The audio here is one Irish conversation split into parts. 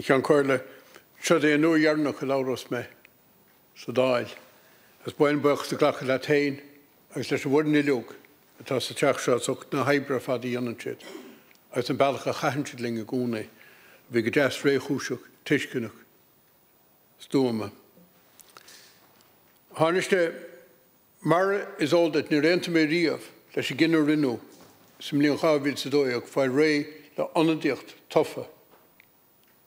Cheann Comhairle, seo é an uair dheireanach a labhrós mé sa Dáil. Is ba mhaith liom buíochas a ghlacadh leat féin agus leis an bhfoireann uilig atá sa Teach seo as ucht na hoibre ar fad a dhéanann siad agus an bealach a chaitheann siad linn i gcónaí, a bhí go deas réchúiseach, tuisceanach, stuama. A Thánaiste, mar is eol duit, níor aontaigh mé riamh leis an gcinneadh a rinneadh sa mbliain 2012 fáil réidh le ionadaíocht tofa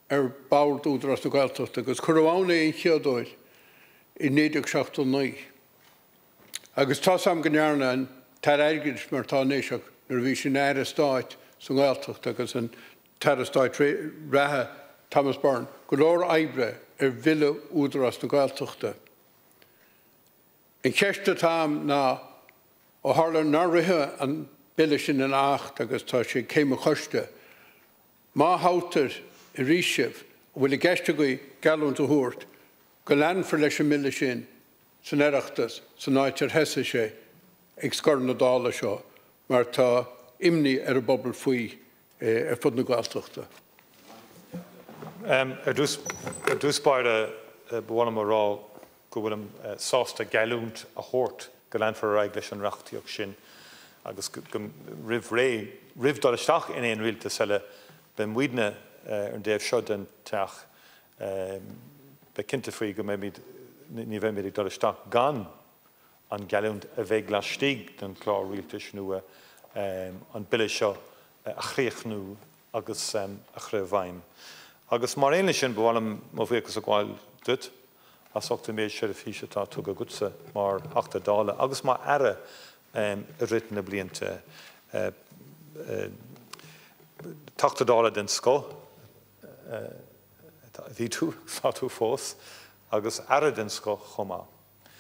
ar Bhord Údarás na Gaeltachta agus cuireadh ann é an chéad uair i 1979. Agus tá's a'm go ndearna an tAire Airgeadais mar atá anois ach nuair a bhí sé ina Aire Stáit sa nGaeltacht agus an tAire Stáit reatha Thomas Byrne go leor oibre ar Bhille Údarás na Gaeltachta. An cheist atá a'm ná ó tharla nár ritheadh an Bille sin ina Acht agus tá sé ag Céim an Choiste, Má thoghtar arís sibh, an bhfuil i gceist agaibh geallúint a thabhairt go leanfar leis an mBille sin san Oireachtas san áit ar thosaigh sé ag scor na Dála seo mar tá imní ar an bpobal faoi ar fud na Gaeltachta? Ar dtús báire, ba mhaith liom a rá go bhfuilim sásta geallúint a thabhairt go leanfar ar aghaidh leis an reachtaíocht sin agus go, roimh ré, roimh dul isteach in aon rialtas eile, beidh muidne ar an dtaobh seo den Teach, beidh cinnte faoi go mbeimid, ní bheimid ag dul isteach gan an gheallúint a bheidh laistigh den chlár rialtais nua an Bille seo a chríochnú agus a chur i bhfeidhm. Agus mar aon leis sin, ba mhaith liom mo bhuíochas a ghabháil duit as ucht an méid seirbhíse atá tugtha agatsa mar Theachta Dála agus mar Aire i rith na blianta. Teachta Dála den scoth a bhí tú, tá tú fós, agus Aire den scoth chomh maith.